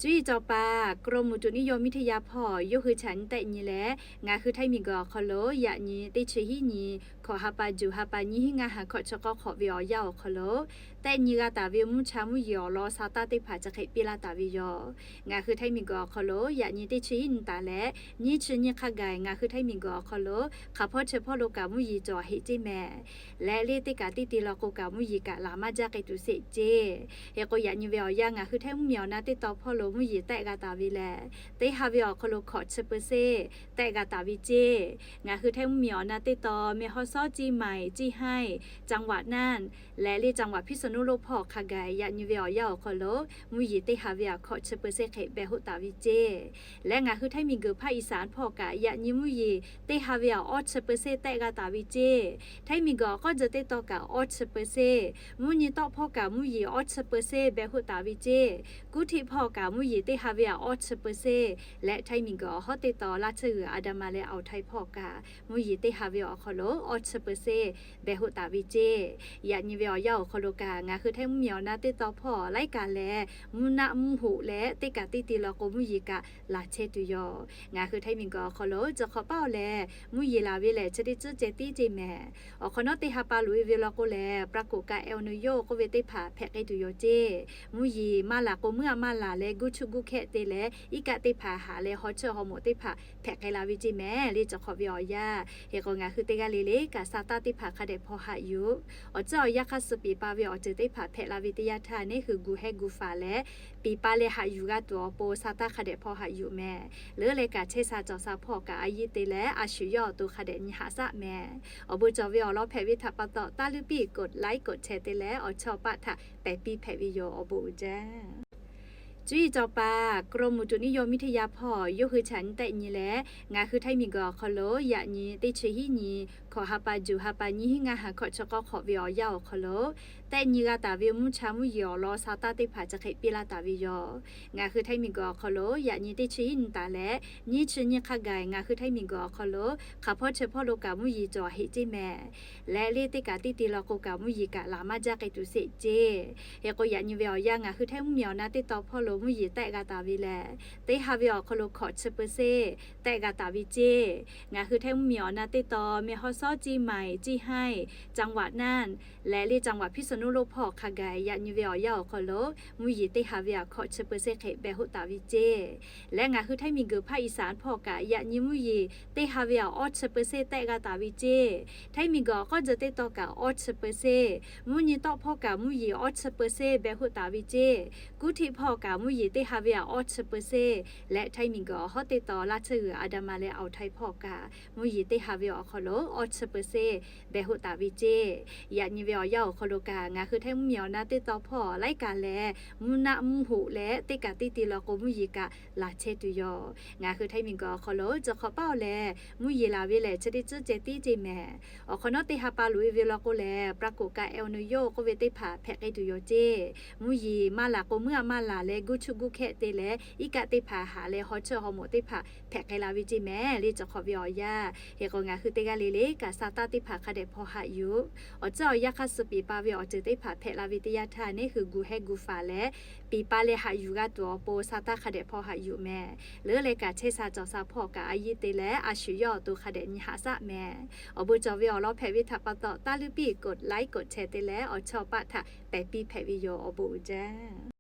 Cuˇ yiˍ cawˬ paˍ กรมอุตุนิยมวิทยา hpawˇ yawˇ hui chaꞈ nyi tehˆ nyi leh, ngaˬ hui Htaiˇ miˬguiˬ awˬ hk'aw lo yaꞈ nyi teˇ chi hiˉ nyi hkawꞈ ha pa juˬ ha pa nyiˇ hiˉ ngaˇ ha hkawꞈ chi k'awˇ hk'awꞈ ve awˬ yanˇ awˬ hk'aw lo tehˆ nyi g'a taˍ ve mvuhˇ cha mvuhˇ yeˬ awˬ lawn sa taˇ teˇ hpaˍ chi hk'e piˇ laˇ taˍ ve yoˬ. Ngaˬ hui Htaiˇ miˬguiˬ awˬ hk'aw lo yaꞈ nyi teˇ chi hiˉ nyi taˍ leh, nyiˇ chi nyi hk'a gaˬ ngaˬ hui Htaiˇ miˬguiˬ awˬ hk'aw lo hk'aˬ hpawˇ chi hpawˇ lo kaꞈ mvuhˇ yeˬ cawˬ heˆ ceˇ mehˍ. Leh leˇ teˇ kaꞈ teˇ te law k'o kaꞈ mvuhˇ yeˬ kaꞈ laˬ maˇ jaˇ k'ai tuˬ sheˍ ceˇ. Hk'e k'o yaꞈ nyi ve awˬ yanˇ ngaˬ hui Htaiˇ mvuhˇ miˬ awˬ na teˇ taw hpawˇ lo mvuhˇ yeˬ tehˆ g'a taˍ ve lehˬ, teˇ ha ve awˬ hk'aw lo hkawꞈ chi เปอร์เซ็นต์ tehˆ g'a taˍ ve ceˇ. Ngaˬ hui Htaiˇ mvuhˇ miˬ awˬ na teˇ taw แม่ฮ่องสอน Chiang Mai Ciˇ haiˇ จังหวัดน่าน leh leˇ จังหวัดพิษณุโลก hpawˇ hk'a gaˬ yaꞈ nyi ve awˬ yanˇ awˬ hk'aw lo mvuhˇ yeˬ teˇ ha ve awˬ hkawꞈ chi เปอร์เซ็นต์ hk'e beh hoˆ taˍ ve ceˇ. Leh ngaˬ hui Htaiˇ miˬguiˬ hpaˇ Iˍsaˍ hpawˇ kaꞈ yaꞈ nyi mvuhˇ yeˬ teˇ ha ve awˬ awˇ chi เปอร์เซ็นต์ tehˆ g'a taˍ ve ceˇ. Htaiˇ miˬguiˬ awˬ k'awˇ jeh teˇ taw kaꞈ awˇ chi เปอร์เซ็นต์, mvuhˇ nyi tawˆ hpawˇ kaꞈ mvuhˇ yeˬ awˇ chi เปอร์เซ็นต์ beh hoˆ taˍ ve ceˇ. Kuˇ htiˆ hpawˇ kaꞈ mvuhˇ yeˬ teˇ ha ve awˬ awˇ chi เปอร์เซ็นต์ leh Htaiˇ miˬguiˬ awˬ hawˉ teˇ taw laˇ tsuhˇ g'uiˬ อันดามัน leh อ่าวไทย hpawˇ kaꞈ mvuhˇ yeˬ teˇ ha ve awˬ hk'aw lo awˇ chi เปอร์เซ็นต์ beh hoˆ taˍ ve ceˇ. Yaꞈ nyi ve awˬ yanˇ awˬ hk'aw lo kaꞈ ngaˬ hui Htaiˇ mvuhˇ miˬ awˬ na teˇ taw hpawˇ laiˉ kaꞈ lehˬ, mvuhˇ naˆ mvuhˇ hoꞈ leh teˇ kaꞈ teˇ te law k'o mvuhˇ yeˬ kaꞈ laˬ chehˇ tuˬ yoˬ. Ngaˬ hui Htaiˇ miˬguiˬ awˬ hk'aw lo chi hk'awꞈ paˉ aw lehˬ, mvuhˇ yeˬ laˬ ve lehˬ chi teˇ tcuhˉ ceh tiˉ ceˇ mehˍ. Awˬ hk'awꞈ nawˉ teˇ ha pa loꞈ e ve law k'o lehˬ, ปรากฏการณ์ El Niño k'oˆ ve teˇ hpaˍ hpehꞈ k'ai tuˬ yoˬ ceˇ. Mvuhˇ yeˬ maˇ laˬ k'o meuˇ a maˇ laˬ leh guˇ chuˇ guˇ hkehˆ te leh iˉ kaˆ teˇ hpaˍ haꞈ leh haw cheuˇ haw mawꞈ teˇ hpaˍ hpehꞈ k'ai la ve ceˇ mehˍ. Leˇ cawˬ hk'awꞈ ve awˬ yanˇ, hk'e k'o ngaˬ hui teˇ g'aˇ le le kaꞈ sa taˇ teˇ hpaˍ hk'a dehꞈ hpaw haꞈ yuˬ. Awˬ ceuˬ awˬ yanˇ hk'aˇ suh piˍ pa ve awˬ ceuˬ teˇ hpaˍ hpehꞈ la ve teˇ yanˇ htaˇ neˇ hui gu heh gu faˍ leh, piˍ pa leh haꞈ yuˬ g'a tuˬ awˬ pon sa taˇ hk'a dehꞈ hpaw haꞈ yuˬ mehˍ. Leuˉ leh kaꞈ chehˇ sha cawˬ sha hpawˇ kaꞈ a yiˇ te leh a shuˍ yawˇ awˬ to hk'a dehꞈ nyi haꞈ shaˆ mehˍ. Awˬ bon cawˬ ve awˬ lawn hpehꞈ ve htaꞈ pa taw taˇ luˇ piˇ กดไลค์ กดแชร์ te leh awˬ chawˇ awˬ paˆ htaꞈ pehˬ piˇ hpehꞈ ve yoˬ. Awˬ bon uiˍ jaˇ. Cuˇ yiˍ cawˬ paˍ กรมอุตุนิยมวิทยา hpawˇ yawˇ hui chaꞈ nyi tehˆ nyi leh, ngaˬ hui Htaiˇ miˬguiˬ awˬ hk'aw lo yaꞈ nyi teˇ chi hiˉ nyi hkawꞈ ha pa juˬ ha pa nyiˇ hiˉ ngaˇ ha hkawꞈ chi k'awˇ hk'awꞈ ve awˬ yanˇ awˬ hk'aw lo tehˆ nyi g'a taˍ ve mvuhˇ cha mvuhˇ yeˬ awˬ lawn sa taˇ teˇ hpaˍ chi hk'e piˇ laˇ taˍ ve yoˬ. Ngaˬ hui Htaiˇ miˬguiˬ awˬ hk'aw lo yaꞈ nyi teˇ chi hiˉ nyi taˍ leh, nyiˇ chi nyi hk'a gaˬ ngaˬ hui Htaiˇ miˬguiˬ awˬ hk'aw lo hk'aˬ hpawˇ chi hpawˇ lo kaꞈ mvuhˇ yeˬ cawˬ heˆ ceˇ mehˍ. Leh leˇ teˇ kaꞈ teˇ te law k'o kaꞈ mvuhˇ yeˬ kaꞈ laˬ maˇ jaˇ k'ai tuˬ sheˍ ceˇ. Hk'e k'o yaꞈ nyi ve awˬ yanˇ ngaˬ hui Htaiˇ mvuhˇ miˬ awˬ na teˇ taw hpawˇ lo mvuhˇ yeˬ tehˆ g'a taˍ ve lehˬ, teˇ ha ve awˬ hk'aw lo hkawꞈ chi เปอร์เซ็นต์ tehˆ g'a taˍ ve ceˇ. Ngaˬ hui Htaiˇ mvuhˇ miˬ awˬ na teˇ taw แม่ฮ่องสอน Chiang Mai Ciˇ haiˇ จังหวัดน่าน leh leˇ จังหวัดพิษณุโลก hpawˇ hk'a gaˬ yaꞈ nyi ve awˬ yanˇ awˬ hk'aw lo mvuhˇ yeˬ teˇ ha ve awˬ hkawꞈ chi เปอร์เซ็นต์ hk'e beh hoˆ taˍ ve ceˇ. Leh ngaˬ hui Htaiˇ miˬguiˬ hpaˇ Iˍsaˍ hpawˇ kaꞈ yaꞈ nyi mvuhˇ yeˬ teˇ ha ve awˬ awˇ chi เปอร์เซ็นต์ tehˆ g'a taˍ ve ceˇ. Htaiˇ miˬguiˬ awˬ k'awˇ jeh teˇ taw kaꞈ awˇ chi เปอร์เซ็นต์, mvuhˇ nyi tawˆ hpawˇ kaꞈ mvuhˇ yeˬ awˇ chi เปอร์เซ็นต์ beh hoˆ taˍ ve ceˇ. Kuˇ htiˆ hpawˇ kaꞈ mvuhˇ yeˬ teˇ ha ve awˬ awˇ chi เปอร์เซ็นต์ leh Htaiˇ miˬguiˬ awˬ hawˉ teˇ taw laˇ tsuhˇ g'uiˬ อันดามัน leh อ่าวไทย hpawˇ kaꞈ mvuhˇ yeˬ teˇ ha ve awˬ hk'aw lo awˇ chi เปอร์เซ็นต์ beh hoˆ taˍ ve ceˇ. Yaꞈ nyi ve awˬ yanˇ awˬ hk'aw lo kaꞈ ngaˬ hui Htaiˇ mvuhˇ miˬ awˬ na teˇ taw hpawˇ laiˉ kaꞈ lehˬ, mvuhˇ naˆ mvuhˇ hoꞈ leh teˇ kaꞈ teˇ te law k'o mvuhˇ yeˬ kaꞈ laˬ chehˇ tuˬ yoˬ. Ngaˬ hui Htaiˇ miˬguiˬ awˬ hk'aw lo chi hk'awꞈ paˉ aw lehˬ, mvuhˇ yeˬ laˬ ve lehˬ chi teˇ tcuhˉ ceh tiˉ ceˇ mehˍ. Awˬ hk'awꞈ nawˉ teˇ ha pa loꞈ e ve law k'o lehˬ, ปรากฏการณ์ El Niño k'oˆ ve teˇ hpaˍ hpehꞈ k'ai tuˬ yoˬ ceˇ. Mvuhˇ yeˬ maˇ laˬ k'o meuˇ a maˇ laˬ leh guˇ chuˇ guˇ hkehˆ te leh iˉ kaˆ teˇ hpaˍ haꞈ leh haw cheuˇ haw mawꞈ teˇ hpaˍ hpehꞈ k'ai la ve ceˇ mehˍ. Leˇ cawˬ hk'awꞈ ve awˬ yanˇ, hk'e k'o ngaˬ hui teˇ g'aˇ le le kaꞈ sa taˇ teˇ hpaˍ hk'a dehꞈ hpaw haꞈ yuˬ. Awˬ ceuˬ awˬ yanˇ hk'aˇ suh piˍ pa ve awˬ ceuˬ teˇ hpaˍ hpehꞈ la ve teˇ yanˇ htaˇ neˇ hui gu heh gu faˍ leh, piˍ pa leh haꞈ yuˬ g'a tuˬ awˬ pon sa taˇ hk'a dehꞈ hpaw haꞈ yuˬ mehˍ. Leuˉ leh kaꞈ chehˇ sha cawˬ sha hpawˇ kaꞈ a yiˇ te leh a shuˍ yawˇ awˬ to hk'a dehꞈ nyi haꞈ shaˆ mehˍ. Awˬ bon cawˬ ve awˬ lawn hpehꞈ ve htaꞈ pa taw taˇ luˇ piˇ กดไลค์ กดแชร์ te leh awˬ chawˇ awˬ paˆ htaꞈ pehˬ piˇ hpehꞈ ve yoˬ. Awˬ bon uiˍ jaˇ.